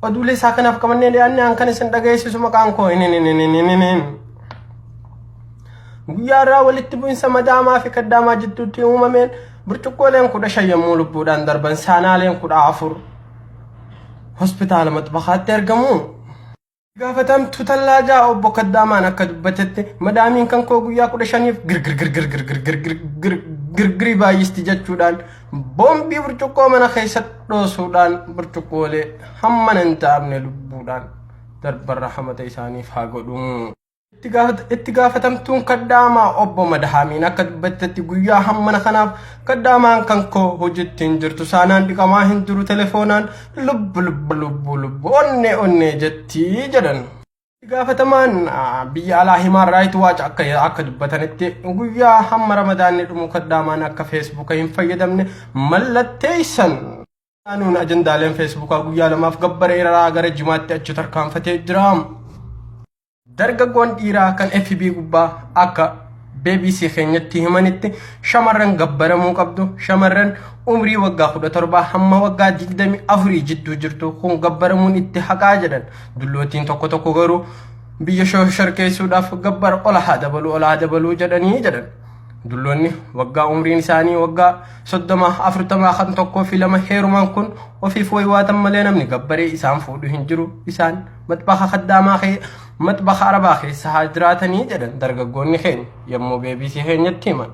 Oduulee isaa kanaaf qabannee dhiyaanne an kan isin dhageessisu maqaan koo hin. Guyyaa irraa walitti bu'insa madaamaa fi kaddaamaa jidduutti uumameen burcuqqooleen 15 yommuu lubbuudhaan darban saanaaleen 14 hospitaala maxbakaatti argamu. Gaafatamtuu tallaajaa obbo Kaddaamaan akka dubbatetti madaamiin kan koo guyyaa 15f girgirgirgirgirgirgir girgirii baay'isti jechuudhaan boombii burcuqqoo mana keessa dhoosuudhaan burcuqqoolee hammana hin ta'amne lubbuudhaan darban rahamata isaaniif haa godhu. Itti gaafatamtuun kaddaamaa obbo Madahaamiin akka dubbattetti guyyaa hammana kanaaf kaddaamaan kan koo hojiitti hin jirtu saanaan dhiqamaa hin jiru telefoonaan lubbu lubbu lubbu lubbu onnee onnee jetti jedhan. Itti gaafatamaan biyya alaa Himaan Raayit Waach akka akka dubbatanitti guyyaa hamma ramadaanni dhumu kaddaamaan akka feesbuuka hin fayyadamne mallatteessan. Aanuun ajandaaleen feesbuukaa guyyaa lamaaf gabbareeraa gara jimaatti achi tarkaanfatee jira. Dargaggoon dhiiraa kan FB gubbaa akka BBC keenyatti himanitti shamarran gabbaramuu qabdu shamarran umrii waggaa 17 hamma waggaa 24 jidduu jirtu kun gabbaramuun itti haqaa jedhan. Dullootiin tokko tokko garuu biyya shorkeessuudhaaf gabbara ola haa dabaluu ola haa dabaluu jedhanii jedhan. Dulloonni waggaa umriin isaanii waggaa 30 40 kan tokkoo fi lama heeruman kun ofiif waywaatan malee namni gabbaree isaan fuudhu hin jiru isaan maxbaha kaddaamaa kee maxbaha arabaa keessa haa jiraatanii jedhan dargaggoonni keenya yommuu BBC keenyatti himan.